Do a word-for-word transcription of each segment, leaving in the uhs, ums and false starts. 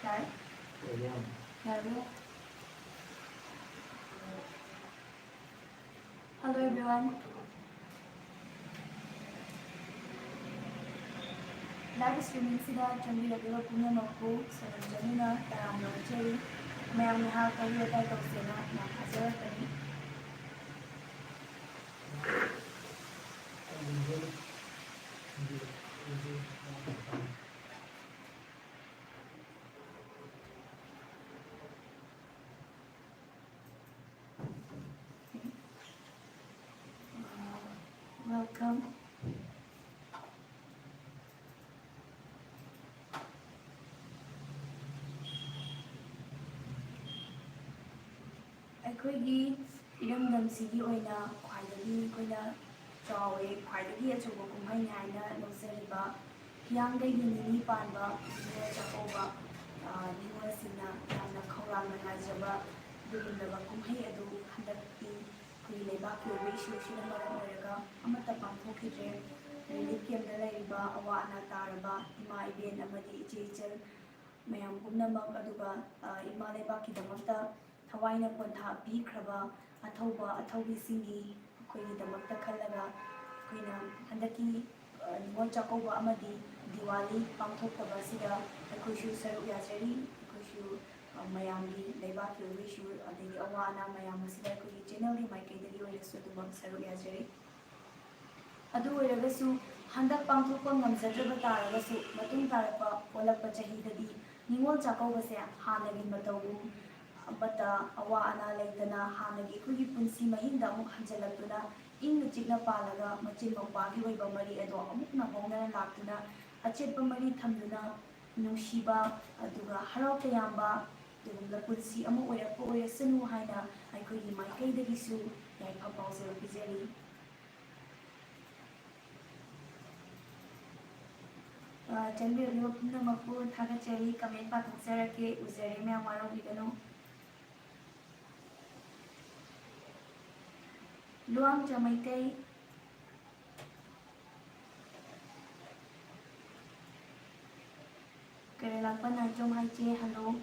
ꯌꯥꯔꯦ? ꯌꯥꯔꯕꯣ? Hello everyone. Live streaming ꯁꯤꯗ ꯆꯪꯕꯤꯔꯛꯂꯤꯕ ꯄꯨꯝꯅꯃꯛꯄꯨ ꯁꯣꯏꯗꯅ ꯇꯔꯥꯝꯅ ꯑꯣꯛꯆꯔꯤ꯫ ꯃꯌꯥꯝ ꯉꯥꯏꯍꯥꯛ ꯋꯥꯔꯤ ꯋꯥꯇꯥꯏ ꯇꯧꯁꯦꯅ ꯂꯥꯛꯆꯔꯛꯄꯅꯤ꯫ Welcome. ꯑꯩꯈꯣꯏꯒꯤ ꯏꯔꯝꯗꯝꯁꯤꯒꯤ ꯑꯣꯏꯅ ꯈ꯭ꯋꯥꯏꯗꯒꯤ ꯑꯩꯈꯣꯏꯅ ꯆꯥꯎꯋꯦ, ꯈ꯭ꯋꯥꯏꯗꯒꯤ ꯑꯆꯧꯕ ꯀꯨꯝꯍꯩꯅꯤ ꯍꯥꯏꯅ ꯂꯧꯖꯔꯤꯕ ꯍꯤꯌꯥꯡꯒꯩꯒꯤ ꯅꯤꯅꯤ ꯄꯥꯟꯕ ꯅꯤꯉꯣꯜ ꯆꯥꯛꯀꯧꯕ, ꯑ, ꯅꯤꯉꯣꯜꯁꯤꯡꯅ ꯌꯥꯝꯅ ꯈꯧꯔꯥꯡꯅ ꯉꯥꯏꯖꯕ ꯑꯗꯨꯒꯨꯝꯂꯕ ꯀꯨꯝꯍꯩ ꯑꯗꯨ ꯍꯟꯗꯛꯇꯤ ꯑꯩꯈꯣꯏꯒꯤ ꯂꯩꯕꯥꯛꯀꯤ ꯑꯣꯏꯕ ꯏꯁꯨ ꯑꯁꯤꯅ ꯃꯔꯝ ꯑꯣꯏꯔꯒ ꯑꯃꯠꯇ ꯄꯥꯡꯊꯣꯛꯈꯤꯗ꯭ꯔꯦ꯫ Relief camp ꯇ ꯂꯩꯔꯤꯕ ꯑꯋꯥ ꯑꯅꯥ ꯇꯥꯔꯕ ꯏꯃꯥ ꯏꯕꯦꯟ ꯑꯃꯗꯤ ꯏꯆꯦ ꯏꯆꯜ ꯃꯌꯥꯝ ꯄꯨꯝꯅꯃꯛ, ꯑꯗꯨꯒ, ꯑ, ꯏꯃꯥ ꯂꯩꯕꯥꯛꯀꯤꯗꯃꯛꯇ ꯊꯋꯥꯏꯅ ꯄꯣꯟꯊꯥ ꯄꯤꯈ꯭ꯔꯕ ꯑꯊꯧꯕ ꯑꯊꯧꯕꯤꯁꯤꯡꯒꯤ ꯑꯩꯈꯣꯏꯒꯤꯗꯃꯛꯇ ꯈꯜꯂꯒ ꯑꯩꯈꯣꯏꯅ ꯍꯟꯗꯛꯀꯤ, ꯑ, ꯅꯤꯉꯣꯜ ꯆꯥꯛꯀꯧꯕ ꯑꯃꯗꯤ ꯗꯤꯋꯥꯂꯤ ꯄꯥꯡꯊꯣꯛꯇꯕ ꯑꯁꯤꯗ ꯑꯩꯈꯣꯏꯁꯨ ꯁꯔꯨꯛ ꯌꯥꯖꯔꯤ꯫ ꯑꯩꯈꯣꯏꯁꯨ, ꯑ, ꯃꯌꯥꯝꯒꯤ ꯂꯩꯕꯥꯛꯀꯤ ꯑꯣꯏꯕ ꯏꯁꯨ ꯑꯗꯒꯤ ꯑꯋꯥ ꯑꯅꯥ ꯃꯌꯥꯝ ꯑꯁꯤꯗ ꯑꯩꯈꯣꯏꯒꯤ channel ꯒꯤ ꯃꯥꯏꯀꯩꯗꯒꯤ ꯑꯣꯏꯅꯁꯨ ꯑꯗꯨꯃꯛ ꯁꯔꯨꯛ ꯌꯥꯖꯔꯤ꯫ ꯑꯗꯨ ꯑꯣꯏꯔꯒꯁꯨ ꯍꯟꯗꯛ ꯄꯥꯡꯊꯣꯛꯄ ꯉꯝꯖꯗ꯭ꯔꯕ ꯇꯥꯔꯒꯁꯨ ꯃꯇꯨꯡ ꯇꯥꯔꯛꯄ ꯑꯣꯜꯂꯛꯄ ꯆꯍꯤꯗꯗꯤ ꯅꯤꯉꯣꯜ ꯆꯥꯛꯀꯧꯕꯁꯦ ꯍꯥꯟꯅꯒꯤ ꯃꯇꯧꯒꯨꯝ ꯑꯃꯠꯇ ꯑꯋꯥ ꯑꯅꯥ ꯂꯩꯇꯅ ꯍꯥꯟꯅꯒꯤ ꯑꯩꯈꯣꯏꯒꯤ ꯄꯨꯟꯁꯤ ꯃꯍꯤꯡꯗ ꯑꯃꯨꯛ ꯍꯟꯖꯤꯜꯂꯛꯇꯨꯅ ꯏꯪꯅ ꯆꯤꯛꯅ ꯄꯥꯜꯂꯒ ꯃꯆꯤꯟ ꯃꯧꯄ꯭ꯋꯥꯒꯤ ꯑꯣꯏꯕ ꯃꯔꯤ ꯑꯗꯣ ꯑꯃꯨꯛ ꯅꯧꯍꯧꯅꯅ ꯂꯥꯛꯇꯨꯅ ꯑꯆꯦꯠꯄ ꯃꯔꯤ ꯊꯝꯗꯨꯅ ꯅꯨꯡꯁꯤꯕ ꯑꯗꯨꯒ ꯍꯔꯥꯎ ꯇꯌꯥꯝꯕ ꯑꯗꯨꯒꯨꯝꯕ ꯄꯨꯟꯁꯤ ꯑꯃ ꯑꯣꯏꯔꯛꯄ ꯑꯣꯏꯔꯁꯅꯨ ꯍꯥꯏꯅ ꯑꯩꯈꯣꯏꯒꯤ ꯃꯥꯏꯀꯩꯗꯒꯤꯁꯨ ꯌꯥꯏꯐ ꯄꯥꯎꯖꯦꯜ ꯄꯤꯖꯔꯤ꯫ ꯑ, ꯆꯪꯕꯤꯔꯛꯂꯤꯕ ꯄꯨꯝꯅꯃꯛꯄꯨ ꯊꯥꯒꯠꯆꯔꯤ꯫ Comment ꯄꯥꯊꯣꯛꯆꯔꯛꯀꯦ, ꯎꯖꯔꯦ ꯃꯌꯥꯝ, ꯋꯥꯔꯧꯕꯤꯒꯅꯨ꯫ ꯂꯨꯋꯥꯡꯆꯥ ꯃꯩꯇꯩ, ꯀꯩꯔꯣꯜꯂꯥꯛꯄ ꯅꯥꯏꯇꯣꯝ ꯍꯥꯏꯆꯦ, ꯍꯜꯂꯣ꯫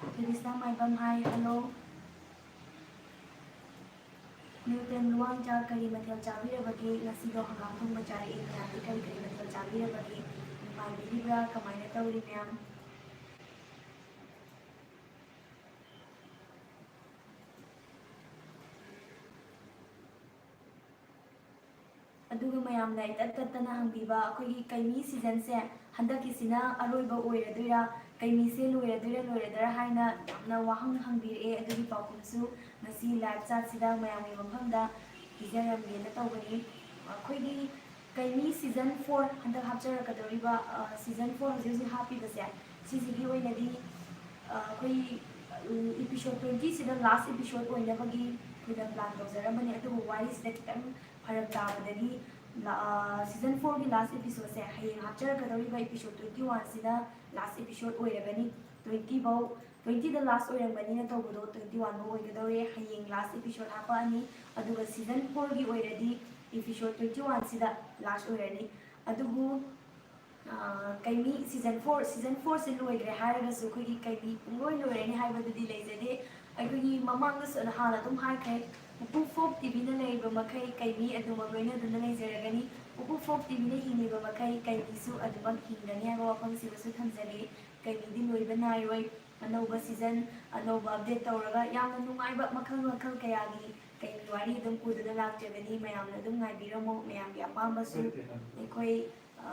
ꯊꯣꯏꯕꯤꯁꯅꯥ ꯃꯥꯏꯕꯝ ꯍꯥꯏ, ꯍꯜꯂꯣ꯫ ꯅ꯭ꯌꯨꯇꯟ ꯂꯨꯋꯥꯡꯖꯥ, ꯀꯔꯤ ꯃꯊꯦꯜ ꯆꯥꯕꯤꯔꯕꯒꯦ? ꯉꯁꯤꯗꯣ ꯍꯪꯒꯥꯝ ꯊꯣꯡꯕ ꯆꯥꯔꯛꯑꯦ꯫ ꯃꯌꯥꯝꯗꯤ ꯀꯔꯤ ꯀꯔꯤ ꯃꯊꯦꯜ ꯆꯥꯕꯤꯔꯕꯒꯦ? ꯅꯨꯡꯉꯥꯏꯕꯤꯔꯤꯕ꯭ꯔꯥ? ꯀꯃꯥꯏꯅ ꯇꯧꯔꯤ ꯃꯌꯥꯝ? ꯑꯗꯨꯒ ꯃꯌꯥꯝꯅ ꯏꯇꯠ ꯇꯠꯇꯅ ꯍꯪꯕꯤꯕ ꯑꯩꯈꯣꯏꯒꯤ ꯀꯩꯃꯤ ꯁꯤꯖꯟꯁꯦ ꯍꯟꯗꯛꯀꯤꯁꯤꯅ ꯑꯔꯣꯏꯕ ꯑꯣꯏꯔꯗꯣꯏꯔꯥ, ꯀꯩꯃꯤꯁꯦ ꯂꯣꯏꯔꯗꯣꯏꯔꯥ ꯂꯣꯏꯔꯗꯣꯏꯔꯥ ꯍꯥꯏꯅ ꯌꯥꯝꯅ ꯋꯥꯍꯪ ꯍꯪꯕꯤꯔꯛꯑꯦ꯫ ꯑꯗꯨꯒꯤ ꯄꯥꯎꯈꯨꯝꯁꯨ ꯉꯁꯤ ꯂꯥꯏꯚ ꯆꯥꯠꯁꯤꯗ ꯃꯌꯥꯝꯒꯤ ꯃꯐꯝꯗ ꯄꯤꯖꯔꯝꯒꯦꯅ ꯇꯧꯕꯅꯤ꯫ ꯑꯩꯈꯣꯏꯒꯤ ꯀꯩꯃꯤ ꯁꯤꯖꯟ ꯐꯣꯔ ꯍꯟꯗꯛ ꯍꯥꯞꯆꯔꯛꯀꯗꯧꯔꯤꯕ, ꯑ, ꯁꯤꯖꯟ ꯐꯣꯔ ꯍꯧꯖꯤꯛ ꯍꯧꯖꯤꯛ ꯍꯥꯞꯄꯤꯕꯁꯦ, ꯁꯤꯁꯤꯒꯤ ꯑꯣꯏꯅꯗꯤ, ꯑ, ꯑꯩꯈꯣꯏ, ꯎꯝ, ꯏꯄꯤꯁꯣꯠ ꯇ꯭ꯋꯦꯟꯇꯤꯁꯤꯗ ꯂꯥꯁ ꯏꯄꯤꯁꯣꯠ ꯑꯣꯏꯅꯕꯒꯤ ꯑꯩꯈꯣꯏꯅ ꯄ꯭ꯂꯥꯟ ꯇꯧꯖꯔꯝꯕꯅꯤ꯫ ꯑꯗꯨꯕꯨ ꯋꯥꯔꯤꯁꯤꯗ ꯈꯤꯇꯪ ꯐꯔꯛ ꯇꯥꯕꯗꯒꯤ ꯂꯥ-, ꯑ, ꯁꯤꯖꯟ ꯐꯣꯔꯒꯤ ꯂꯥꯁ ꯏꯄꯤꯁꯣꯠꯁꯦ ꯍꯌꯦꯡ ꯍꯥꯞꯆꯔꯛꯀꯗꯧꯔꯤꯕ ꯏꯄꯤꯁꯣꯠ ꯇ꯭ꯋꯦꯟꯇꯤ ꯋꯥꯟꯁꯤꯅ ꯂꯥꯁ ꯏꯄꯤꯁꯣꯠ ꯑꯣꯏꯔꯒꯅꯤ꯫ ꯇ꯭ꯋꯦꯟꯇꯤ ꯐꯥꯎ, ꯇ꯭ꯋꯦꯟꯇꯤꯗ ꯂꯥꯁ ꯑꯣꯏꯔꯝꯒꯅꯤꯅ ꯇꯧꯕꯗꯣ ꯇ꯭ꯋꯦꯟꯇꯤ ꯋꯥꯟ ꯐꯥꯎ ꯑꯣꯏꯒꯗꯧꯔꯦ꯫ ꯍꯌꯦꯡ ꯂꯥꯁ ꯏꯄꯤꯁꯣꯠ ꯍꯥꯞꯄꯛꯑꯅꯤ꯫ ꯑꯗꯨꯒ ꯁꯤꯖꯟ ꯐꯣꯔꯒꯤ ꯑꯣꯏꯔꯗꯤ ꯏꯄꯤꯁꯣꯠ ꯇ꯭ꯋꯦꯟꯇꯤ ꯋꯥꯟꯁꯤꯗ ꯂꯥꯁ ꯑꯣꯏꯔꯅꯤ꯫ ꯑꯗꯨꯕꯨ, ꯑ, ꯀꯩꯃꯤ ꯁꯤꯖꯟ ꯐꯣꯔ, ꯁꯤꯖꯟ ꯐꯣꯔꯁꯦ ꯂꯣꯏꯈ꯭ꯔꯦ ꯍꯥꯏꯔꯒꯁꯨ ꯑꯩꯈꯣꯏꯒꯤ ꯀꯩꯃꯤ ꯄꯨꯡꯂꯣꯏ ꯂꯣꯏꯔꯅꯤ ꯍꯥꯏꯕꯗꯨꯗꯤ ꯂꯩꯖꯗꯦ꯫ ꯑꯩꯈꯣꯏꯒꯤ ꯃꯃꯥꯡꯗꯁꯨ ꯍꯥꯟꯅ ꯑꯗꯨꯝ ꯍꯥꯏꯈ꯭ꯔꯦ, ꯎꯄꯨ ꯐꯣꯛ ꯇꯤꯚꯤꯅ ꯂꯩꯔꯤꯕ ꯃꯈꯩ ꯀꯩꯃꯤ ꯑꯗꯨꯃꯛ ꯂꯣꯏꯅꯗꯨꯅ ꯂꯩꯖꯔꯒꯅꯤ꯫ ꯎꯄꯨ ꯐꯣꯛ ꯇꯤꯚꯤꯅ ꯍꯤꯡꯂꯤꯕ ꯃꯈꯩ ꯀꯩꯃꯤꯁꯨ ꯑꯗꯨꯃꯛ ꯍꯤꯡꯒꯅꯤ ꯍꯥꯏꯕ ꯋꯥꯐꯝꯁꯤꯃꯁꯨ ꯊꯝꯖꯒꯦ꯫ ꯀꯩꯃꯤꯗꯤ ꯂꯣꯏꯕ ꯅꯥꯏꯔꯣꯏ꯫ ꯑꯅꯧꯕ ꯁꯤꯖꯟ, ꯑꯅꯧꯕ ꯑꯞꯗꯦꯠ ꯇꯧꯔꯒ ꯌꯥꯝꯅ ꯅꯨꯡꯉꯥꯏꯕ ꯃꯈꯜ ꯃꯈꯜ ꯀꯌꯥꯒꯤ ꯀꯩꯃꯤ ꯋꯥꯔꯤ ꯑꯗꯨꯝ ꯄꯨꯗꯨꯅ ꯂꯥꯛꯆꯒꯅꯤ꯫ ꯃꯌꯥꯝꯅ ꯑꯗꯨꯝ ꯉꯥꯏꯕꯤꯔꯝꯃꯣ꯫ ꯃꯌꯥꯝꯒꯤ ꯑꯄꯥꯝꯕꯁꯨ ꯑꯩꯈꯣꯏ, ꯑ,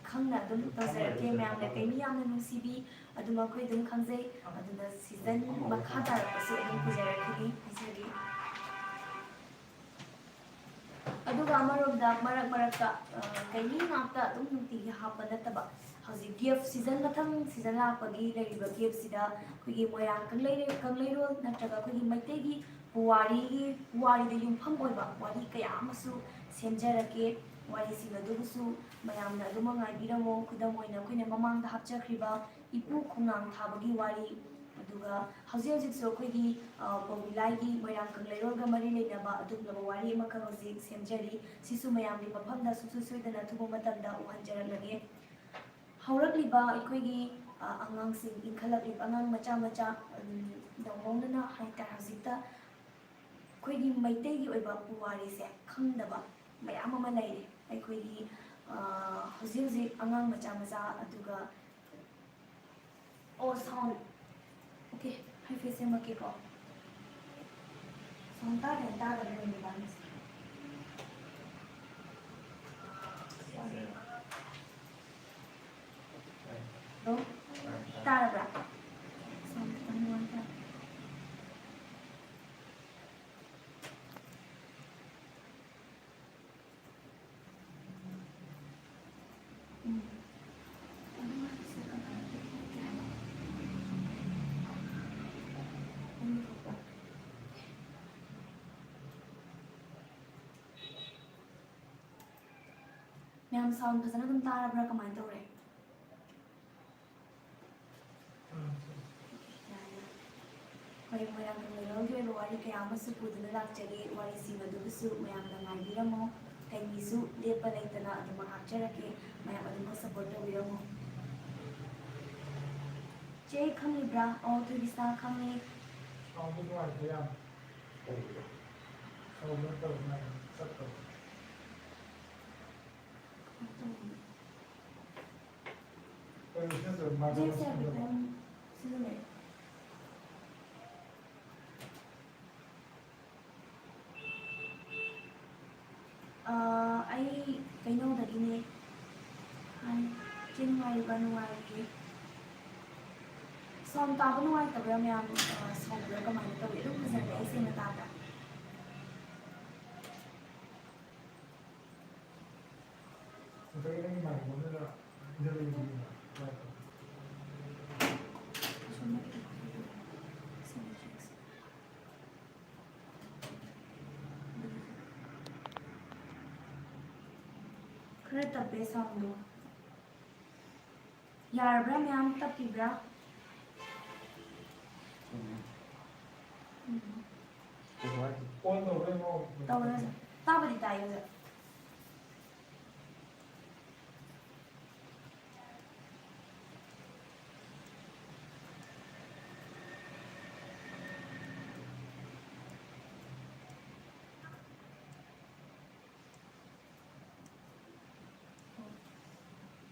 ꯈꯪꯅ ꯑꯗꯨꯝ ꯇꯧꯖꯔꯛꯀꯦ꯫ ꯃꯌꯥꯝꯅ ꯀꯩꯃꯤ ꯌꯥꯝꯅ ꯅꯨꯡꯁꯤꯕꯤ, ꯑꯗꯨꯃꯛ ꯑꯩꯈꯣꯏ ꯑꯗꯨꯝ ꯈꯪꯖꯩ꯫ ꯑꯗꯨꯅ ꯁꯤꯖꯟ ꯃꯈꯥ ꯇꯥꯔꯛꯄꯁꯨ ꯑꯗꯨꯝ ꯄꯨꯖꯔꯛꯈꯤꯅꯤ ꯍꯥꯏꯖꯔꯤ꯫ ꯑꯗꯨꯒ ꯑꯃꯔꯣꯝꯗ ꯃꯔꯛ ꯃꯔꯛꯇ, ꯑ, ꯀꯩꯃꯤ ꯉꯥꯛꯇ ꯑꯗꯨꯝ ꯅꯨꯡꯇꯤꯒꯤ ꯍꯥꯞꯄ ꯅꯠꯇꯕ, ꯍꯧꯖꯤꯛ ꯒꯦꯞ ꯁꯤꯖꯟ, ꯃꯊꯪ ꯁꯤꯖꯟ ꯂꯥꯛꯄꯒꯤ ꯂꯩꯔꯤꯕ ꯒꯦꯞꯁꯤꯗ ꯑꯩꯈꯣꯏꯒꯤ ꯃꯣꯏꯔꯥꯡ ꯀꯪꯂꯩ-, ꯀꯪꯂꯩꯔꯣꯜ ꯅꯠꯇ꯭ꯔꯒ ꯑꯩꯈꯣꯏꯒꯤ ꯃꯩꯇꯩꯒꯤ ꯄꯨꯋꯥꯔꯤꯒꯤ, ꯄꯨꯋꯥꯔꯤꯗ ꯌꯨꯝꯐꯝ ꯑꯣꯏꯕ ꯋꯥꯔꯤ ꯀꯌꯥ ꯑꯃꯁꯨ ꯁꯦꯝꯖꯔꯛꯀꯦ꯫ ꯋꯥꯔꯤꯁꯤꯡ ꯑꯗꯨꯕꯨꯁꯨ ꯃꯌꯥꯝꯅ ꯑꯗꯨꯃꯛ ꯉꯥꯏꯕꯤꯔꯝꯃꯣ꯫ ꯈꯨꯗꯝ ꯑꯣꯏꯅ ꯑꯩꯈꯣꯏꯅ ꯃꯃꯥꯡꯗ ꯍꯥꯞꯆꯈ꯭ꯔꯤꯕ ꯏꯄꯨ ꯈꯣꯡꯅꯥꯡ ꯊꯥꯕꯒꯤ ꯋꯥꯔꯤ, ꯑꯗꯨꯒ ꯍꯧꯖꯤꯛ ꯍꯧꯖꯤꯛꯁꯨ ꯑꯩꯈꯣꯏꯒꯤ, ꯑ, ꯄꯧꯕꯤꯂꯥꯏꯒꯤ ꯃꯣꯏꯔꯥꯡ ꯀꯪꯂꯩꯔꯣꯜꯒ ꯃꯔꯤ ꯂꯩꯅꯕ ꯑꯗꯨꯒꯨꯝꯂꯕ ꯋꯥꯔꯤ ꯑꯃꯈꯛ ꯍꯧꯖꯤꯛ ꯁꯦꯝꯖꯔꯤ꯫ ꯁꯤꯁꯨ ꯃꯌꯥꯝꯒꯤ ꯃꯐꯝꯗ ꯁꯨꯡꯁꯣꯏ ꯁꯣꯏꯗꯅ ꯑꯊꯨꯕ ꯃꯇꯝꯗ ꯎꯍꯟꯖꯔꯛꯂꯒꯦ꯫ ꯍꯧꯔꯛꯂꯤꯕ ꯑꯩꯈꯣꯏꯒꯤ, ꯑ, ꯑꯉꯥꯡꯁꯤꯡ ꯏꯟꯈꯠꯂꯛꯂꯤꯕ ꯑꯉꯥꯡ ꯃꯆꯥ ꯃꯆꯥ, ꯎꯝ, ꯗ ꯂꯣꯏꯅꯅ ꯍꯥꯏꯇꯥꯔꯦ, ꯍꯧꯖꯤꯛꯇ ꯑꯩꯈꯣꯏꯒꯤ ꯃꯩꯇꯩꯒꯤ ꯑꯣꯏꯕ ꯄꯨꯋꯥꯔꯤꯁꯦ ꯈꯪꯗꯕ ꯃꯌꯥꯝ ꯑꯃ ꯂꯩꯔꯦ꯫ ꯑꯩꯈꯣꯏꯒꯤ, ꯑ, ꯍꯧꯖꯤꯛ ꯍꯧꯖꯤꯛ ꯑꯉꯥꯡ ꯃꯆꯥ ꯃꯆꯥ, ꯑꯗꯨꯒ, ꯑꯣ, sound, okay, ꯍꯥꯏꯐꯦꯠ ꯁꯦꯝꯃꯛꯀꯦꯀꯣ꯫ Sound ꯇꯥꯗ꯭ꯔꯦ, ꯇꯥꯗꯕ ꯑꯣꯏꯅ ꯏꯕꯥꯅꯤꯁꯦ꯫ ꯍꯜꯂꯣ? ꯇꯥꯔꯕ꯭ꯔꯥ? Sound ꯈꯤꯇꯪ ꯅꯨꯡꯉꯥꯏꯇꯕ꯫ ꯎꯝ꯫ ꯃꯌꯥꯝ, sound ꯐꯖꯅ ꯑꯗꯨꯝ ꯇꯥꯔꯕ꯭ꯔꯥ? ꯀꯃꯥꯏꯅ ꯇꯧꯔꯦ? ꯌꯥꯔꯦ, ꯌꯥꯔꯦ꯫ ꯍꯣꯏ, ꯃꯣꯏꯔꯥꯡ ꯀꯪꯂꯩꯔꯣꯜꯒꯤ ꯑꯣꯏꯕ ꯋꯥꯔꯤ ꯀꯌꯥ ꯑꯃꯁꯨ ꯄꯨꯗꯨꯅ ꯂꯥꯛꯆꯔꯤ꯫ ꯋꯥꯔꯤꯁꯤꯡ ꯑꯗꯨꯕꯨꯁꯨ ꯃꯌꯥꯝꯅ ꯉꯥꯏꯕꯤꯔꯝꯃꯣ꯫ ꯀꯩꯒꯤꯁꯨ ꯂꯦꯞꯄ ꯂꯩꯇꯅ ꯑꯗꯨꯃꯛ ꯍꯥꯞꯆꯔꯛꯀꯦ꯫ ꯃꯌꯥꯝ ꯑꯗꯨꯃꯛ support ꯇꯧꯕꯤꯔꯝꯃꯣ꯫ ꯆꯦ ꯈꯪꯂꯤꯕ꯭ꯔꯥ? ꯑꯣ, ꯊꯣꯏꯕꯤꯁꯥ ꯈꯪꯉꯤ꯫ Sound ꯅꯨꯡꯉꯥꯏꯇꯦ ꯌꯥꯝ꯫ ꯇꯧꯕ꯭ꯔꯥ? ꯇꯧꯕ꯭ꯔꯥ? ꯇꯧꯕ꯭ꯔꯥ? ꯆꯠꯇꯕ꯭ꯔꯥ? ꯖꯦꯛꯁꯦ ꯍꯥꯏꯐꯦꯠꯇꯪ ꯁꯤꯖꯤꯟꯅꯩ꯫ ꯑꯥ, ꯑꯩ ꯀꯩꯅꯧꯗꯒꯤꯅꯦ꯫ ꯍꯥꯏ, ꯏꯆꯦ ꯅꯨꯡꯉꯥꯏꯔꯤꯕ? ꯅꯨꯡꯉꯥꯏꯔꯤꯌꯦ꯫ Sound ꯇꯥꯕ ꯅꯨꯡꯉꯥꯏꯇꯕ꯭ꯔꯥ ꯃꯌꯥꯝ? ꯑꯥ, ꯁꯧꯕ꯭ꯔꯥ? ꯀꯃꯥꯏꯅ ꯇꯧꯏ? ꯑꯗꯨꯝ ꯐꯖꯅ ꯃꯌꯦꯛ ꯁꯦꯡꯅ ꯇꯥꯕ꯭ꯔꯥ? ꯈꯔ ꯇꯞꯄꯦ sound ꯗꯣ꯫ ꯌꯥꯔꯕ꯭ꯔꯥ ꯃꯌꯥꯝ? ꯇꯞꯄꯤꯕ꯭ꯔꯥ? ꯎꯝ꯫ ꯇꯧꯔꯦ꯫ ꯇꯥꯕꯗꯤ ꯇꯥꯏ ꯑꯣꯖꯥ꯫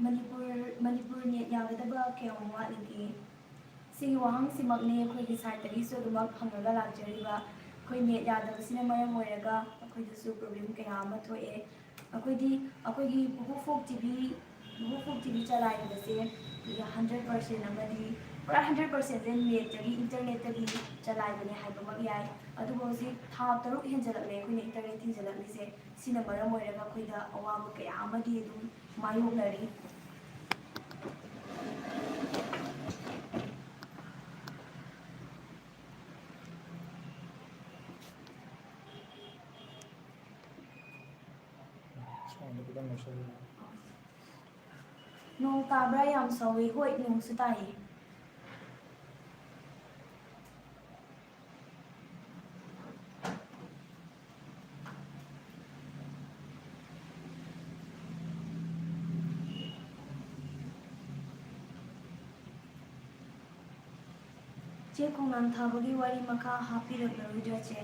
ꯃꯅꯤꯄꯨꯔ ꯃꯅꯤꯄꯨꯔ ꯅꯦꯠ ꯌꯥꯒꯗꯕ ꯀꯌꯥꯝ ꯋꯥꯠꯂꯤꯒꯦ? ꯁꯤꯒꯤ ꯋꯥꯍꯪꯁꯤꯃꯛꯅꯤ ꯑꯩꯈꯣꯏꯒꯤ ꯁꯥꯏꯠꯇꯒꯤꯁꯨ ꯑꯗꯨꯃꯛ ꯍꯪꯉꯒ ꯂꯥꯛꯆꯔꯤꯕ꯫ ꯑꯩꯈꯣꯏ ꯅꯦꯠ ꯌꯥꯗꯕꯁꯤꯅ ꯃꯔꯝ ꯑꯣꯏꯔꯒ ꯑꯩꯈꯣꯏꯗꯁꯨ ꯄ꯭ꯔꯣꯕ꯭ꯂꯦꯝ ꯀꯌꯥ ꯑꯃ ꯊꯣꯛꯑꯦ꯫ ꯑꯩꯈꯣꯏꯗꯤ ꯑꯩꯈꯣꯏꯒꯤ ꯄꯨꯄꯨ ꯐꯣꯛ ꯇꯤ ꯚꯤ, ꯄꯨꯄꯨ ꯐꯣꯛ ꯇꯤ ꯚꯤ ꯆꯂꯥꯏꯔꯤꯕꯁꯦ ꯍꯟꯗ꯭ꯔꯦꯠ ꯄꯥꯔꯁꯦꯟ ꯑꯃꯗꯤ ꯄꯨꯔꯥ ꯍꯟꯗ꯭ꯔꯦꯠ ꯄꯥꯔꯁꯦꯟꯁꯦ ꯅꯦꯠꯇꯒꯤ, ꯏꯟꯇꯔꯅꯦꯠꯇꯒꯤ ꯆꯂꯥꯏꯕꯅꯦ ꯍꯥꯏꯕꯃꯛ ꯌꯥꯏ꯫ ꯑꯗꯨꯕꯨ ꯍꯧꯖꯤꯛ ꯊꯥ ꯇꯔꯨꯛ ꯍꯦꯟꯖꯜꯂꯛꯂꯦ ꯑꯩꯈꯣꯏꯅ ꯏꯟꯇꯔꯅꯦꯠ ꯊꯤꯡꯖꯤꯜꯂꯛꯂꯤꯁꯦ꯫ ꯁꯤꯅ ꯃꯔꯝ ꯑꯣꯏꯔꯒ ꯑꯩꯈꯣꯏꯗ ꯑꯋꯥꯕ ꯀꯌꯥ ꯑꯃꯗꯤ ꯑꯗꯨꯝ ꯃꯥꯌꯣꯛꯅꯔꯤ꯫ ꯁꯣꯝꯗ ꯈꯤꯇꯪ ꯂꯧꯁꯜꯂꯨ꯫ ꯅꯣꯡ ꯇꯥꯕ꯭ꯔꯥ? ꯌꯥꯝ ꯁꯧꯋꯤ꯫ ꯍꯣꯏ, ꯅꯣꯡꯁꯨ ꯇꯥꯏꯌꯦ꯫ ꯆꯦ, ꯈꯣꯡꯅꯥꯡ ꯊꯥꯕꯒꯤ ꯋꯥꯔꯤ ꯃꯈꯥ ꯍꯥꯞꯄꯤꯔꯛꯂꯔꯣꯏꯗ꯭ꯔꯥ, ꯆꯦ?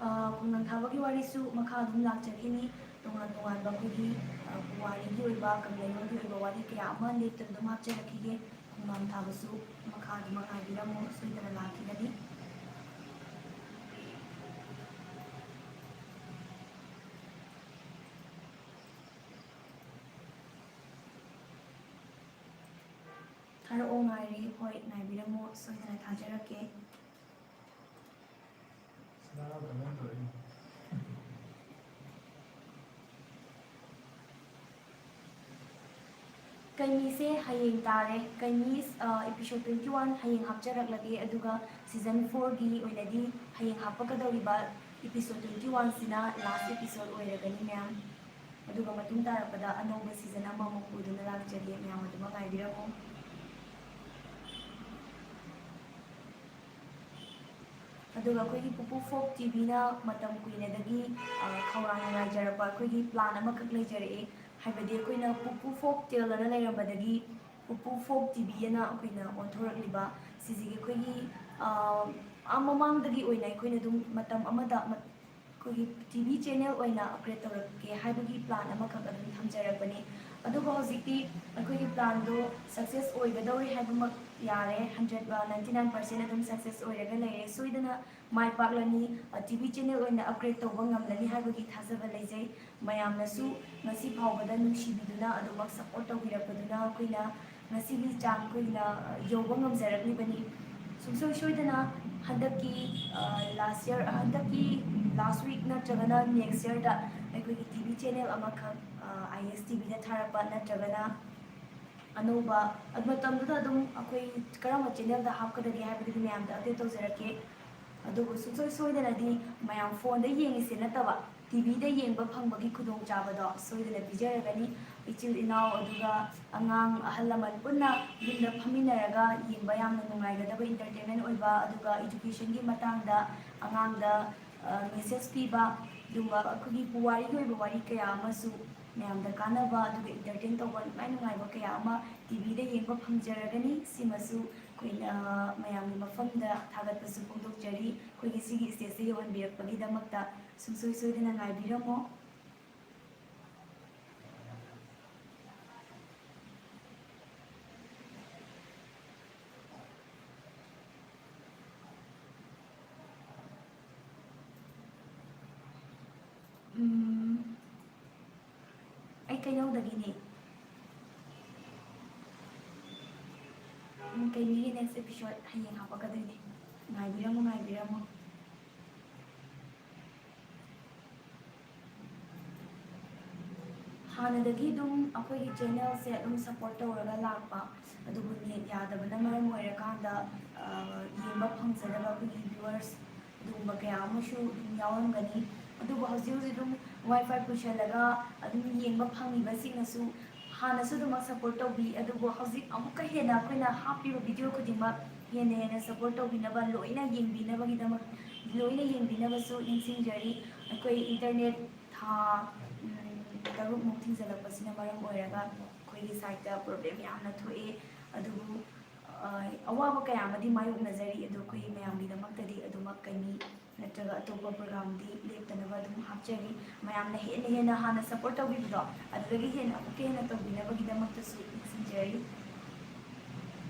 ꯑ, ꯈꯣꯡꯅꯥꯡ ꯊꯥꯕꯒꯤ ꯋꯥꯔꯤꯁꯨ ꯃꯈꯥ ꯑꯗꯨꯝ ꯂꯥꯛꯆꯈꯤꯅꯤ꯫ ꯇꯣꯉꯥꯟ ꯇꯣꯉꯥꯟꯕ ꯑꯩꯈꯣꯏꯒꯤ, ꯑ, ꯄꯨꯋꯥꯔꯤꯒꯤ ꯑꯣꯏꯕ, ꯀꯪꯂꯩꯔꯣꯜꯒꯤ ꯑꯣꯏꯕ ꯋꯥꯔꯤ ꯀꯌꯥ ꯑꯃ ꯂꯦꯞꯇꯅ ꯑꯗꯨꯝ ꯍꯥꯞꯆꯔꯛꯈꯤꯒꯦ꯫ ꯈꯣꯡꯅꯥꯡ ꯊꯥꯕꯁꯨ ꯃꯈꯥ ꯑꯗꯨꯃꯛ ꯉꯥꯏꯕꯤꯔꯝꯃꯨ, ꯁꯣꯏꯗꯅ ꯂꯥꯛꯈꯤꯒꯅꯤ꯫ ꯊꯥꯔꯛꯑꯣ, ꯉꯥꯏꯔꯦ꯫ ꯍꯣꯏ, ꯉꯥꯏꯕꯤꯔꯝꯃꯣ, ꯁꯣꯏꯗꯅ ꯊꯥꯖꯔꯛꯀꯦ꯫ ꯀꯩꯅꯤꯁꯦ ꯍꯌꯦꯡ ꯇꯥꯔꯦ꯫ ꯀꯩꯅꯤ, ꯑ, episode twenty one ꯍꯌꯦꯡ ꯍꯥꯞꯆꯔꯛꯂꯒꯦ, ꯑꯗꯨꯒ season four ꯒꯤ ꯑꯣꯏꯅꯗꯤ ꯍꯌꯦꯡ ꯍꯥꯞꯄꯛꯀꯗꯧꯔꯤꯕ episode twenty one ꯁꯤꯅ last episode ꯑꯣꯏꯔꯒꯅꯤ, ꯃꯌꯥꯝ꯫ ꯑꯗꯨꯒ ꯃꯇꯨꯡ ꯇꯥꯔꯛꯄꯗ ꯑꯅꯧꯕ season ꯑꯃꯃꯨꯛ ꯄꯨꯗꯨꯅ ꯂꯥꯛꯆꯒꯦ꯫ ꯃꯌꯥꯝ ꯑꯗꯨꯃꯛ ꯉꯥꯏꯕꯤꯔꯝꯃꯨ꯫ ꯑꯗꯨꯒ ꯑꯩꯈꯣꯏꯒꯤ ꯄꯨꯄꯨ ꯐꯣꯛ ꯇꯤ ꯚꯤꯅ ꯃꯇꯝ ꯀꯨꯏꯅꯗꯒꯤ, ꯑ, ꯈꯧꯔꯥꯡꯅ ꯉꯥꯏꯖꯔꯛꯄ ꯑꯩꯈꯣꯏꯒꯤ plan ꯑꯃꯈꯛ ꯂꯩꯖꯔꯛꯑꯦ꯫ ꯍꯥꯏꯕꯗꯤ ꯑꯩꯈꯣꯏꯅ ꯄꯨꯄꯨ ꯐꯣꯛ ꯇꯦꯜ ꯑꯅ ꯂꯩꯔꯝꯕꯗꯒꯤ ꯄꯨꯄꯨ ꯐꯣꯛ ꯇꯤ ꯚꯤ ꯑꯅ ꯑꯩꯈꯣꯏꯅ ꯑꯣꯟꯊꯣꯔꯛꯂꯤꯕ꯫ ꯁꯤꯁꯤꯒꯤ ꯑꯩꯈꯣꯏꯒꯤ, ꯑꯥ, ꯑꯥ, ꯃꯃꯥꯡꯗꯒꯤ ꯑꯣꯏꯅ ꯑꯩꯈꯣꯏꯅ ꯑꯗꯨꯝ ꯃꯇꯝ ꯑꯃꯗ ꯃ-, ꯑꯩꯈꯣꯏꯒꯤ ꯇꯤ ꯚꯤ ꯆꯦꯅꯦꯜ ꯑꯣꯏꯅ ꯑꯞꯒ꯭ꯔꯦꯗ ꯇꯧꯔꯛꯀꯦ ꯍꯥꯏꯕꯒꯤ ꯄ꯭ꯂꯥꯟ ꯑꯃꯈꯛ ꯑꯗꯨꯝ ꯊꯝꯖꯔꯛꯄꯅꯤ꯫ ꯑꯗꯨꯕꯨ ꯍꯧꯖꯤꯛꯇꯤ ꯑꯩꯈꯣꯏꯒꯤ ꯄ꯭ꯂꯥꯟꯗꯣ ꯁꯛꯁꯦꯁ ꯑꯣꯏꯒꯗꯧꯔꯦ ꯍꯥꯏꯕꯃꯛ ꯌꯥꯔꯦ, ꯍꯟꯗ꯭ꯔꯦꯠ, ꯑ, ꯅꯥꯏꯟꯇꯤ ꯅꯥꯏꯟ ꯄꯥꯔꯁꯦꯟ ꯑꯗꯨꯝ ꯁꯛꯁꯦꯁ ꯑꯣꯏꯔꯒ ꯂꯩꯔꯦ꯫ ꯁꯣꯏꯗꯅ ꯃꯥꯏ ꯄꯥꯛꯂꯅꯤ, ꯑ, ꯇꯤ ꯚꯤ ꯆꯦꯅꯦꯜ ꯑꯣꯏꯅ ꯑꯞꯒ꯭ꯔꯦꯗ ꯇꯧꯕ ꯉꯝꯂꯅꯤ ꯍꯥꯏꯕꯒꯤ ꯊꯥꯖꯕ ꯂꯩꯖꯩ꯫ ꯃꯌꯥꯝꯅꯁꯨ ꯉꯁꯤ ꯐꯥꯎꯕꯗ ꯅꯨꯡꯁꯤꯕꯤꯗꯨꯅ ꯑꯗꯨꯃꯛ ꯁꯞꯄꯣꯔꯠ ꯇꯧꯕꯤꯔꯛꯄꯗꯨꯅ ꯑꯩꯈꯣꯏꯅ ꯉꯁꯤꯒꯤ ꯆꯥꯡ ꯑꯩꯈꯣꯏꯅ, ꯑ, ꯌꯧꯕ ꯉꯝꯖꯔꯛꯂꯤꯕꯅꯤ꯫ ꯁꯨꯡꯁꯣꯏ ꯁꯣꯏꯗꯅ ꯍꯟꯗꯛꯀꯤ, ꯑ, ꯂꯥꯁ ꯌꯔ, ꯍꯟꯗꯛꯀꯤ ꯂꯥꯁ ꯋꯤꯛ ꯅꯠꯇ꯭ꯔꯒꯅ ꯅꯦꯛꯁ ꯌꯔꯗ ꯑꯩꯈꯣꯏꯒꯤ ꯇꯤ ꯚꯤ ꯆꯦꯅꯦꯜ ꯑꯃꯈꯛ, ꯑ, ꯑꯥꯏ ꯑꯦꯁ ꯇꯤ ꯚꯤꯗ ꯊꯥꯔꯛꯄ ꯅꯠꯇ꯭ꯔꯒꯅ ꯑꯅꯧꯕ, ꯃꯇꯝꯗꯨꯗ ꯑꯗꯨꯝ ꯑꯩꯈꯣꯏ ꯀꯔꯝꯕ ꯆꯦꯅꯦꯜꯗ ꯍꯥꯞꯀꯗꯒꯦ ꯍꯥꯏꯕꯗꯨꯗꯤ ꯃꯌꯥꯝꯗ ꯑꯞꯗꯦꯠ ꯇꯧꯖꯔꯛꯀꯦ꯫ ꯑꯗꯨꯕꯨ ꯁꯨꯡꯁꯣꯏ ꯁꯣꯏꯗꯅꯗꯤ ꯃꯌꯥꯝ ꯐꯣꯟꯗ ꯌꯦꯡꯉꯤꯁꯦ ꯅꯠꯇꯕ, ꯇꯤ ꯚꯤꯗ ꯌꯦꯡꯕ ꯐꯪꯕꯒꯤ ꯈꯨꯗꯣꯡꯆꯥꯕꯗꯣ ꯁꯣꯏꯗꯅ ꯄꯤꯖꯔꯒꯅꯤ꯫ ꯏꯆꯤꯜ ꯏꯅꯥꯎ ꯑꯗꯨꯒ ꯑꯉꯥꯡ ꯑꯍꯜ ꯂꯃꯟ ꯄꯨꯟꯅ ꯌꯨꯝꯗ ꯐꯝꯃꯤꯟꯅꯔꯒ ꯌꯦꯡꯕ ꯌꯥꯝꯅ ꯅꯨꯡꯉꯥꯏꯒꯗꯕ, ꯏꯟꯇꯔꯇꯦꯟꯃꯦꯟ ꯑꯣꯏꯕ, ꯑꯗꯨꯒ ꯏꯗꯨꯀꯦꯁꯟꯒꯤ ꯃꯇꯥꯡꯗ ꯑꯉꯥꯡꯗ, ꯑ, ꯃꯦꯁꯦꯖ ꯄꯤꯕ, ꯑꯗꯨꯒꯨꯝꯕ ꯑꯩꯈꯣꯏꯒꯤ ꯄꯨꯋꯥꯔꯤꯒꯤ ꯑꯣꯏꯕ ꯋꯥꯔꯤ ꯀꯌꯥ ꯑꯃꯁꯨ ꯃꯌꯥꯝꯗ ꯀꯥꯟꯅꯕ, ꯑꯗꯨꯒ ꯏꯟꯇꯔꯇꯦꯟ ꯇꯧꯕ ꯅꯨꯡꯉꯥꯏ ꯅꯨꯡꯉꯥꯏꯕ ꯀꯌꯥ ꯑꯃ ꯇꯤ ꯚꯤꯗ ꯌꯦꯡꯕ ꯐꯪꯖꯔꯒꯅꯤ꯫ ꯁꯤꯃꯁꯨ ꯑꯩꯈꯣꯏꯅ ꯃꯌꯥꯝꯒꯤ ꯃꯐꯝꯗ ꯊꯥꯒꯠꯄꯁꯨ ꯐꯣꯡꯗꯣꯛꯆꯔꯤ꯫ ꯑꯩꯈꯣꯏꯒꯤ ꯁꯤꯒꯤ ꯁ꯭ꯇꯦꯖꯇ ꯌꯧꯍꯟꯕꯤꯔꯛꯄꯒꯤꯗꯃꯛꯇ ꯁꯨꯡꯁꯣꯏ ꯁꯣꯏꯗꯅ ꯉꯥꯏꯕꯤꯔꯝꯃꯣ꯫ ꯎꯝ, ꯑꯩ ꯀꯩꯅꯧꯗꯒꯤꯅꯦ꯫ ꯎꯝ, ꯀꯩꯅꯤꯒꯤ ꯅꯦꯛꯁ ꯑꯦꯄꯤꯁꯣꯗ ꯍꯌꯦꯡ ꯍꯥꯄꯛꯀꯗꯣꯏꯅꯦ꯫ ꯉꯥꯏꯕꯤꯔꯝꯃꯣ, ꯉꯥꯏꯕꯤꯔꯝꯃꯣ꯫ ꯍꯥꯟꯅꯗꯒꯤ ꯑꯗꯨꯝ ꯑꯩꯈꯣꯏꯒꯤ ꯆꯦꯅꯦꯜꯁꯦ ꯑꯗꯨꯝ ꯁꯞꯄꯣꯔꯠ ꯇꯧꯔꯒ ꯂꯥꯛꯄ, ꯑꯗꯨꯕꯨ ꯅꯦꯠ ꯌꯥꯗꯕꯅ ꯃꯔꯝ ꯑꯣꯏꯔꯀꯥꯟꯗ, ꯑ, ꯌꯦꯡꯕ ꯐꯪꯖꯗꯕ ꯑꯩꯈꯣꯏꯒꯤ ꯚ꯭ꯌꯨꯋꯔꯁ ꯑꯗꯨꯒꯨꯝꯕ ꯀꯌꯥ ꯑꯃꯁꯨ ꯑꯗꯨꯝ ꯌꯥꯎꯔꯝꯒꯅꯤ꯫ ꯑꯗꯨꯕꯨ ꯍꯧꯖꯤꯛ ꯍꯧꯖꯤꯛ ꯑꯗꯨꯝ ꯋꯥꯏ ꯐꯥꯏ ꯄꯨꯁꯜꯂꯒ ꯑꯗꯨꯝ ꯌꯦꯡꯕ ꯐꯪꯉꯤꯕꯁꯤꯡꯅꯁꯨ ꯍꯥꯟꯅꯁꯨ ꯑꯗꯨꯃꯛ ꯁꯞꯄꯣꯔꯠ ꯇꯧꯕꯤ, ꯑꯗꯨꯕꯨ ꯍꯧꯖꯤꯛ ꯑꯃꯨꯛꯀ ꯍꯦꯟꯅ ꯑꯩꯈꯣꯏꯅ ꯍꯥꯞꯄꯤꯕ ꯚꯤꯗꯤꯑꯣ ꯈꯨꯗꯤꯡꯃꯛ ꯍꯦꯟꯅ ꯍꯦꯟꯅ ꯁꯞꯄꯣꯔꯠ ꯇꯧꯕꯤꯅꯕ, ꯂꯣꯏꯅ ꯌꯦꯡꯕꯤꯅꯕꯒꯤꯗꯃꯛ, ꯂꯣꯏꯅ ꯌꯦꯡꯕꯤꯅꯕꯁꯨ ꯅꯤꯡꯁꯤꯡꯖꯔꯤ꯫ ꯑꯩꯈꯣꯏ ꯏꯟꯇꯔꯅꯦꯠ ꯊꯥ, ꯎꯝ, ꯇꯔꯨꯛꯃꯨꯛ ꯊꯤꯡꯖꯤꯜꯂꯛꯄꯁꯤꯅ ꯃꯔꯝ ꯑꯣꯏꯔꯒ ꯑꯩꯈꯣꯏꯒꯤ ꯁꯥꯏꯠꯇ ꯄ꯭ꯔꯣꯕ꯭ꯂꯦꯝ ꯌꯥꯝꯅ ꯊꯣꯛꯑꯦ꯫ ꯑꯗꯨꯕꯨ, ꯑ, ꯑ, ꯑꯋꯥꯕ ꯀꯌꯥ ꯑꯃꯗꯤ ꯃꯥꯌꯣꯛꯅꯖꯔꯤ, ꯑꯗꯣ ꯑꯩꯈꯣꯏ ꯃꯌꯥꯝꯒꯤꯗꯃꯛꯇꯗꯤ ꯑꯗꯨꯃꯛ ꯀꯩꯅꯤ ꯅꯠꯇ꯭ꯔꯒ ꯑꯇꯣꯞꯄ program ꯗꯤ ꯂꯦꯞꯇꯅꯕ ꯑꯗꯨꯝ ꯍꯥꯞꯆꯔꯤ꯫ ꯃꯌꯥꯝꯅ ꯍꯦꯟꯅ ꯍꯦꯟꯅ ꯍꯥꯟꯅ support ꯇꯧꯕꯤꯕꯗꯣ, ꯑꯗꯨꯗꯒꯤ ꯍꯦꯟꯅ ꯑꯃꯨꯛꯀ ꯍꯦꯟꯅ ꯇꯧꯕꯤꯅꯕꯒꯤꯗꯃꯛꯇꯁꯨ ꯅꯤꯡꯁꯤꯡꯖꯔꯤ꯫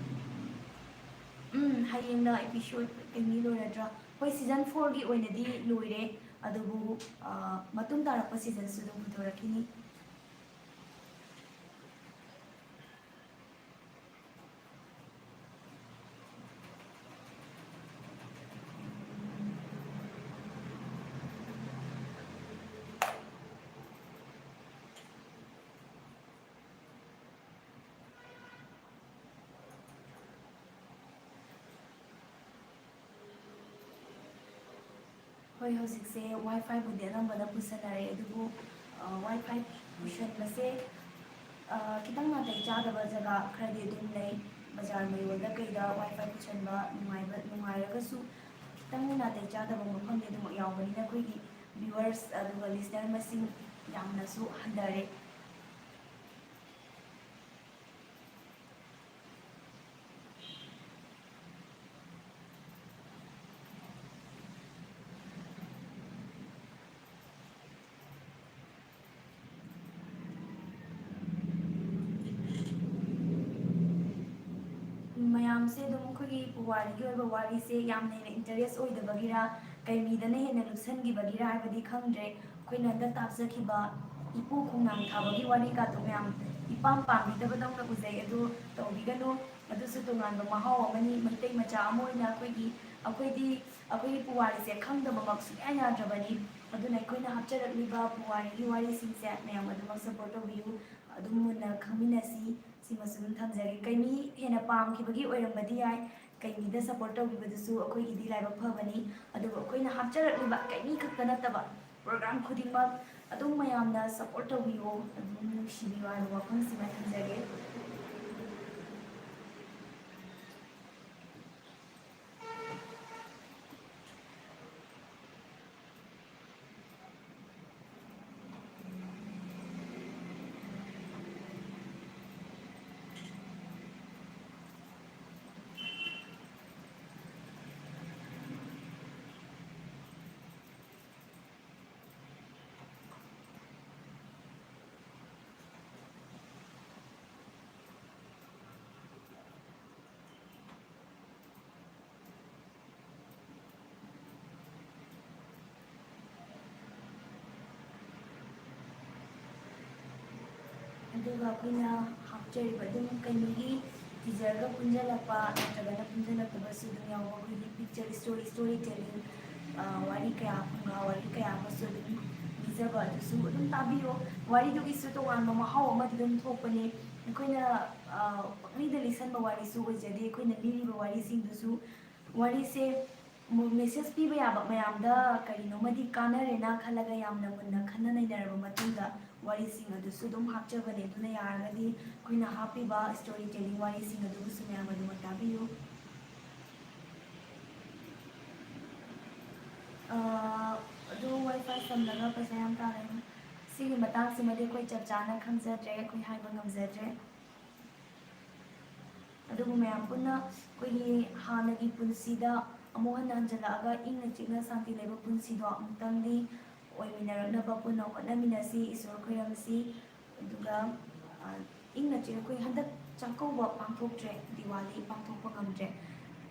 ꯎꯝ, ꯍꯌꯦꯡꯅ episode ꯑꯅꯤ ꯂꯣꯏꯔꯗ꯭ꯔꯥ? ꯍꯣꯏ, season four ꯒꯤ ꯑꯣꯏꯅꯗꯤ ꯂꯣꯏꯔꯦ, ꯑꯗꯨꯕꯨ, ꯑ, ꯃꯇꯨꯡ ꯇꯥꯔꯛꯄ season ꯁꯨ ꯑꯗꯨꯝ ꯄꯨꯊꯣꯔꯛꯈꯤꯅꯤ꯫ ꯍꯣꯏ, ꯍꯧꯖꯤꯛꯁꯦ WiFi ꯕꯨꯗꯤ ꯑꯅꯝꯕꯅ ꯄꯨꯁꯟꯅꯔꯦ, ꯑꯗꯨꯕꯨ, ꯑ, WiFi ꯄꯨꯁꯟꯕꯁꯦ, ꯑ, ꯈꯤꯇꯪ ꯅꯥꯇꯩ ꯆꯥꯗꯕ ꯖꯒꯥ ꯈꯔꯗꯤ ꯑꯗꯨꯝ ꯂꯩ꯫ ꯕꯖꯥꯔ ꯃꯌꯣꯜꯗ ꯀꯩꯗ WiFi ꯄꯨꯁꯟꯕ ꯅꯨꯡꯉꯥꯏꯕ, ꯅꯨꯡꯉꯥꯏꯔꯒꯁꯨ ꯈꯤꯇꯪ ꯅꯥꯇꯩ ꯆꯥꯗꯕ ꯃꯐꯝꯗꯤ ꯑꯗꯨꯃꯛ ꯌꯥꯎꯕꯅꯤꯅ ꯑꯩꯈꯣꯏꯒꯤ viewers ꯑꯗꯨꯒ listener ꯃꯁꯤꯡ ꯌꯥꯝꯅꯁꯨ ꯍꯟꯊꯔꯦ꯫ ꯃꯌꯥꯝꯁꯦ ꯑꯗꯨꯝ ꯑꯩꯈꯣꯏꯒꯤ ꯄꯨꯋꯥꯔꯤꯒꯤ ꯑꯣꯏꯕ ꯋꯥꯔꯤꯁꯦ ꯌꯥꯝꯅ ꯍꯦꯟꯅ interest ꯑꯣꯏꯗꯕꯒꯤꯔ, ꯀꯩꯃꯤꯗꯅ ꯍꯦꯟꯅ ꯂꯨꯞꯁꯟꯈꯤꯕꯒꯤꯔ ꯍꯥꯏꯕꯗꯤ ꯈꯪꯗ꯭ꯔꯦ꯫ ꯑꯩꯈꯣꯏꯅ ꯍꯟꯗꯛ ꯇꯥꯛꯆꯈꯤꯕ ꯏꯄꯨ ꯈꯣꯡꯅꯥꯡ ꯊꯥꯕꯒꯤ ꯋꯥꯔꯤꯒꯗꯣ ꯃꯌꯥꯝ ꯏꯄꯥꯝ ꯄꯥꯝꯕꯤꯗꯕꯗꯧꯅ ꯎꯖꯩ꯫ ꯑꯗꯨ ꯇꯧꯕꯤꯒꯅꯨ꯫ ꯑꯗꯨꯁꯨ ꯇꯣꯉꯥꯟꯕ ꯃꯍꯥꯎ ꯑꯃꯅꯤ꯫ ꯃꯩꯇꯩ ꯃꯆꯥ ꯑꯃ ꯑꯣꯏꯅ ꯑꯩꯈꯣꯏꯒꯤ, ꯑꯩꯈꯣꯏꯗꯤ ꯑꯩꯈꯣꯏꯒꯤ ꯄꯨꯋꯥꯔꯤꯁꯦ ꯈꯪꯗꯕꯃꯛ ꯁꯨꯡꯌꯥ ꯌꯥꯗ꯭ꯔꯕꯅꯤ꯫ ꯑꯗꯨꯅ ꯑꯩꯈꯣꯏꯅ ꯍꯥꯞꯆꯔꯛꯂꯤꯕ ꯄꯨꯋꯥꯔꯤꯒꯤ ꯋꯥꯔꯤꯁꯤꯡꯁꯦ ꯃꯌꯥꯝ ꯑꯗꯨꯃꯛ support ꯇꯧꯕꯤꯌꯨ꯫ ꯑꯗꯨꯝ ꯃꯨꯟꯅ ꯈꯪꯃꯤꯟꯅꯁꯤ꯫ ꯁꯤꯃꯁꯨ ꯑꯗꯨꯝ ꯊꯝꯖꯒꯦ꯫ ꯀꯩꯃꯤ ꯍꯦꯟꯅ ꯄꯥꯝꯈꯤꯕꯒꯤ ꯑꯣꯏꯔꯝꯕꯗꯤ ꯌꯥꯏ꯫ ꯀꯩꯃꯤꯗ support ꯇꯧꯕꯤꯕꯗꯨꯁꯨ ꯑꯩꯈꯣꯏꯒꯤꯗꯤ ꯂꯥꯏꯕꯛ ꯐꯕꯅꯤ꯫ ꯑꯗꯨꯕꯨ ꯑꯩꯈꯣꯏꯅ ꯍꯥꯞꯆꯔꯛꯂꯤꯕ ꯀꯩꯃꯤ ꯈꯛꯇ ꯅꯠꯇꯕ program ꯈꯨꯗꯤꯡꯃꯛ ꯑꯗꯨꯝ ꯃꯌꯥꯝꯅ support ꯇꯧꯕꯤꯌꯣ꯫ ꯑꯗꯨꯝ ꯅꯨꯡꯁꯤꯕꯤꯌꯣ ꯍꯥꯏꯕ ꯋꯥꯐꯝꯁꯤꯃ ꯊꯝꯖꯒꯦ꯫ ꯑꯩꯈꯣꯏꯅ ꯍꯥꯞꯆꯔꯤꯕ ꯑꯗꯨꯝ ꯀꯩꯅꯣꯒꯤ ꯇꯤꯖꯔꯒ ꯄꯨꯟꯁꯤꯜꯂꯛꯄ ꯅꯠꯇ꯭ꯔꯒꯅ ꯄꯨꯟꯁꯤꯜꯂꯛꯇꯕꯁꯨ ꯑꯗꯨꯝ ꯌꯥꯎꯕ ꯑꯩꯈꯣꯏꯒꯤ ꯄꯤꯛꯆꯔ ꯏꯁꯇꯣꯔꯤ, ꯁ꯭ꯇꯣꯔꯤ ꯇꯦꯂꯤꯡ, ꯋꯥꯔꯤ ꯀꯌꯥ, ꯐꯨꯡꯒꯥ ꯋꯥꯔꯤ ꯀꯌꯥ ꯑꯃꯁꯨ ꯑꯗꯨꯝ ꯂꯤꯖꯕ ꯑꯗꯨꯁꯨ ꯑꯗꯨꯝ ꯇꯥꯕꯤꯌꯣ꯫ ꯋꯥꯔꯤꯗꯨꯒꯤꯁꯨ ꯇꯣꯉꯥꯟꯕ ꯃꯍꯥꯎ ꯑꯃꯗꯤ ꯑꯗꯨꯝ ꯊꯣꯛꯄꯅꯦ꯫ ꯑꯩꯈꯣꯏꯅ ꯄꯪꯂꯤꯗ ꯂꯤꯁꯟꯕ ꯋꯥꯔꯤꯁꯨ ꯑꯣꯏꯖꯗꯦ꯫ ꯑꯩꯈꯣꯏꯅ ꯂꯤꯔꯤꯕ ꯋꯥꯔꯤꯁꯤꯡꯗꯨꯁꯨ, ꯋꯥꯔꯤꯁꯦ ꯃꯦꯁꯦꯖ ꯄꯤꯕ ꯌꯥꯕ ꯃꯌꯥꯝꯗ ꯀꯔꯤꯅꯣꯃꯗꯤ ꯀꯥꯟꯅꯔꯦꯅ ꯈꯜꯂꯒ ꯌꯥꯝꯅ ꯃꯨꯟꯅ ꯈꯟꯅ ꯅꯩꯅꯔꯕ ꯃꯇꯨꯡꯗ ꯋꯥꯔꯤꯁꯤꯡ ꯑꯗꯨꯁꯨ ꯑꯗꯨꯝ ꯍꯥꯞꯆꯕꯅꯦ꯫ ꯑꯗꯨꯅ ꯌꯥꯔꯒꯗꯤ ꯑꯩꯈꯣꯏꯅ ꯍꯥꯞꯄꯤꯕ ꯁ꯭ꯇꯣꯔꯤ ꯇꯦꯂꯤꯡ ꯋꯥꯔꯤꯁꯤꯡ ꯑꯗꯨꯕꯨꯁꯨ ꯃꯌꯥꯝ ꯑꯗꯨꯃꯛ ꯇꯥꯕꯤꯌꯨ꯫ ꯑꯥ, ꯑꯗꯨ ꯋꯥꯏ ꯐꯥꯏ ꯁꯝꯂꯒ ꯄꯩꯁꯥ ꯌꯥꯝ ꯇꯥꯔꯦ꯫ ꯁꯤꯒꯤ ꯃꯇꯥꯡꯁꯤꯃꯗꯤ ꯑꯩꯈꯣꯏ ꯆꯞ ꯆꯥꯅ ꯈꯪꯖꯗ꯭ꯔꯦ, ꯑꯩꯈꯣꯏ ꯍꯥꯏꯕ ꯉꯝꯖꯗ꯭ꯔꯦ꯫ ꯑꯗꯨꯕꯨ ꯃꯌꯥꯝ ꯄꯨꯟꯅ ꯑꯩꯈꯣꯏꯒꯤ ꯍꯥꯟꯅꯒꯤ ꯄꯨꯟꯁꯤꯗ ꯑꯃꯨꯛ ꯍꯟꯅ ꯍꯟꯖꯤꯜꯂꯛꯑꯒ ꯏꯪꯅ ꯆꯤꯛꯅ ꯁꯥꯟꯇꯤ ꯂꯩꯕ ꯄꯨꯟꯁꯤꯗꯣ ꯑꯃꯨꯛꯇꯪꯗꯤ ꯑꯣꯏꯃꯤꯟꯅꯔꯛꯅꯕ ꯄꯨꯟꯅ ꯍꯣꯠꯅꯃꯤꯟꯅꯁꯤ꯫ ꯏꯁꯣꯔ ꯈꯣꯏꯔꯝꯁꯤ꯫ ꯑꯗꯨꯒ, ꯑ, ꯏꯪꯅ ꯆꯤꯛꯅ ꯑꯩꯈꯣꯏ ꯍꯟꯗꯛ ꯆꯥꯛꯀꯧꯕ ꯄꯥꯡꯊꯣꯛꯇ꯭ꯔꯦ, ꯗꯤꯋꯥꯂꯤ ꯄꯥꯡꯊꯣꯛꯄ ꯉꯝꯗ꯭ꯔꯦ꯫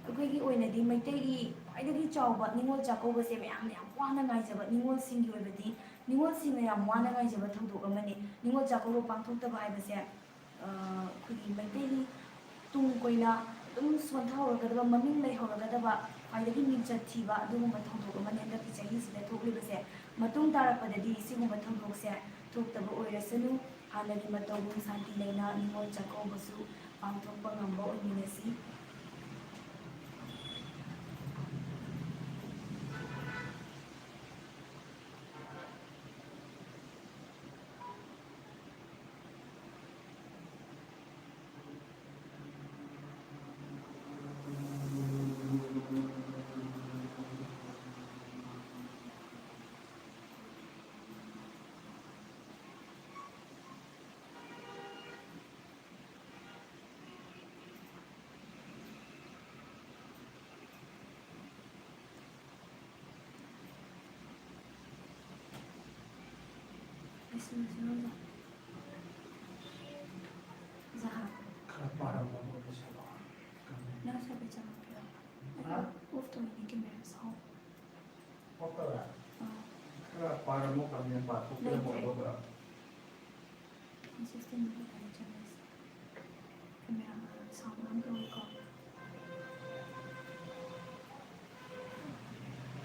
ꯑꯩꯈꯣꯏꯒꯤ ꯑꯣꯏꯅꯗꯤ ꯃꯩꯇꯩꯒꯤ ꯈ꯭ꯋꯥꯏꯗꯒꯤ ꯆꯥꯎꯕ ꯅꯤꯉꯣꯜ ꯆꯥꯛꯀꯧꯕꯁꯦ ꯃꯌꯥꯝꯅ ꯌꯥꯝ ꯋꯥꯅ ꯉꯥꯏꯖꯕ, ꯅꯤꯉꯣꯜꯁꯤꯡꯒꯤ ꯑꯣꯏꯕꯗꯤ ꯅꯤꯉꯣꯜꯁꯤꯡꯅ ꯌꯥꯝ ꯋꯥꯅ ꯉꯥꯏꯖꯕ ꯊꯧꯗꯣꯛ ꯑꯃꯅꯤ꯫ ꯅꯤꯉꯣꯜ ꯆꯥꯛꯀꯧꯕ ꯄꯥꯡꯊꯣꯛꯇꯕ ꯍꯥꯏꯕꯁꯦ ꯑꯩꯈꯣꯏꯒꯤ ꯃꯩꯇꯩꯒꯤ ꯇꯨꯡ ꯀꯣꯏꯅ ꯑꯗꯨꯝ ꯁꯣꯟꯊꯍꯧꯔꯒꯗꯕ, ꯃꯃꯤꯡ ꯂꯩꯍꯧꯔꯒꯗꯕ, ꯈ꯭ꯋꯥꯏꯗꯒꯤ ꯃꯤꯡꯆꯠ ꯊꯤꯕ ꯑꯗꯨꯒꯨꯝꯕ ꯊꯧꯗꯣꯛ ꯑꯃꯅꯤ ꯍꯟꯗꯛꯀꯤ ꯆꯍꯤꯁꯤꯗ ꯊꯣꯛꯂꯤꯕꯁꯦ꯫ ꯃꯇꯨꯡ ꯇꯥꯔꯛꯄꯗꯗꯤ ꯁꯤꯒꯨꯝꯕ ꯊꯧꯗꯣꯛꯁꯦ ꯊꯣꯛꯇꯕ ꯑꯣꯏꯔꯁꯅꯨ, ꯍꯥꯟꯅꯒꯤ ꯃꯇꯧꯒꯨꯝ ꯁꯥꯟꯇꯤ ꯂꯩꯅ ꯅꯤꯉꯣꯜ ꯆꯥꯛꯀꯧꯕꯁꯨ ꯄꯥꯡꯊꯣꯛꯄ ꯉꯝꯕ ꯑꯣꯏꯃꯤꯟꯅꯁꯤ꯫ ꯂꯣꯏꯁꯤꯜꯂꯁꯤꯔꯣ, ꯑꯣꯖꯥ? ꯑꯣꯖꯥ, ꯈꯔ ꯄꯥꯔꯝꯃꯣ, ꯂꯣꯏꯁꯤꯜꯂꯣ꯫ ꯅꯪ ꯁ꯭ꯋꯥꯏꯗ ꯆꯪꯉꯛꯀꯦꯔꯣ? ꯍꯥ? ꯑꯣꯐ ꯇꯧꯔꯤꯅꯦ ꯀꯦꯃꯦꯔꯥ, ꯁꯥꯎ꯫ ꯑꯣꯐ ꯇꯧꯔꯦ? ꯑꯥ꯫ ꯈꯔ ꯄꯥꯔꯝꯃꯣ, ꯀꯃꯦꯟ ꯄꯥꯊꯣꯛꯄꯤꯔꯝꯃꯣ, ꯂꯩꯇ꯭ꯔꯦ꯫ ꯑꯗꯨꯒ ꯁꯤꯛꯁꯇꯤꯟ ꯃꯈꯥ ꯇꯥꯅ ꯆꯠꯂꯁꯤ꯫ ꯀꯦꯃꯦꯔꯥ ꯁꯥꯎꯟ ꯑꯣꯟ ꯇꯧꯏꯀꯣ꯫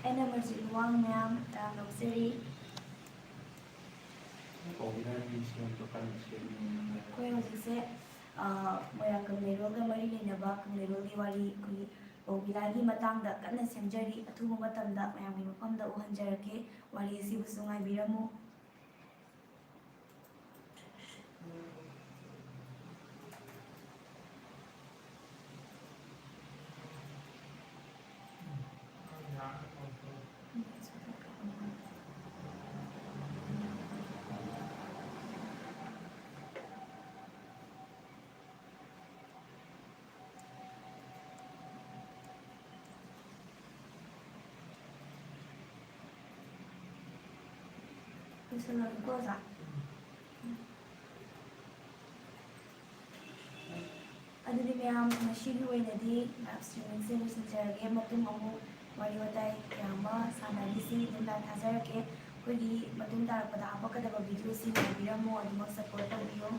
ꯑꯩꯅ ꯃꯔꯖꯤꯠ ꯂꯨꯋꯥꯡ ꯃꯌꯥꯝ ꯇꯔꯥꯝꯅ ꯑꯣꯛꯆꯔꯤ꯫ ꯀꯧꯕꯤꯔꯛꯑꯗꯤ ꯁꯦꯝꯕ ꯀꯟꯅ ꯁꯦꯝꯃꯤ꯫ ꯑꯩꯈꯣꯏ ꯍꯧꯖꯤꯛꯁꯦ, ꯑ, ꯃꯣꯏꯔꯥꯡ ꯀꯪꯂꯩꯔꯣꯜꯒ ꯃꯔꯤ ꯂꯩꯅꯕ ꯀꯪꯂꯩꯔꯣꯜꯒꯤ ꯋꯥꯔꯤ ꯑꯩꯈꯣꯏꯒꯤ ꯕꯧꯕꯤꯂꯥꯒꯤ ꯃꯇꯥꯡꯗ ꯀꯟꯅ ꯁꯦꯝꯖꯔꯤ꯫ ꯑꯊꯨꯕ ꯃꯇꯝꯗ ꯃꯌꯥꯝꯒꯤ ꯃꯐꯝꯗ ꯎꯍꯟꯖꯔꯛꯀꯦ꯫ ꯋꯥꯔꯤ ꯑꯁꯤꯕꯨꯁꯨ ꯉꯥꯏꯕꯤꯔꯝꯃꯨ꯫ ꯂꯣꯏꯁꯤꯜꯂꯒꯦꯀꯣ, ꯑꯣꯖꯥ꯫ ꯑꯗꯨꯗꯤ ꯃꯌꯥꯝ, ꯉꯁꯤꯒꯤ ꯑꯣꯏꯅꯗꯤ ꯂꯥꯏꯚ ꯁ꯭ꯇ꯭ꯔꯤꯃꯤꯡꯁꯦ ꯂꯣꯏꯁꯤꯟꯖꯔꯒꯦ꯫ ꯃꯇꯨꯡ ꯑꯃꯨꯛ ꯋꯥꯔꯤ ꯋꯥꯇꯥꯏ ꯀꯌꯥ ꯑꯃ ꯁꯥꯟꯅꯈꯤꯁꯤ ꯑꯗꯨꯝ ꯂꯥꯏꯚ ꯊꯥꯖꯔꯛꯀꯦ꯫ ꯑꯩꯈꯣꯏꯒꯤ ꯃꯇꯨꯡ ꯇꯥꯔꯛꯄꯗ ꯍꯥꯞꯄꯛꯀꯗꯕ ꯚꯤꯗꯤꯑꯣꯁꯤ ꯉꯥꯏꯕꯤꯔꯝꯃꯣ, ꯑꯗꯨꯃꯛ ꯁꯞꯄꯣꯔꯠ ꯇꯧꯕꯤꯌꯨ꯫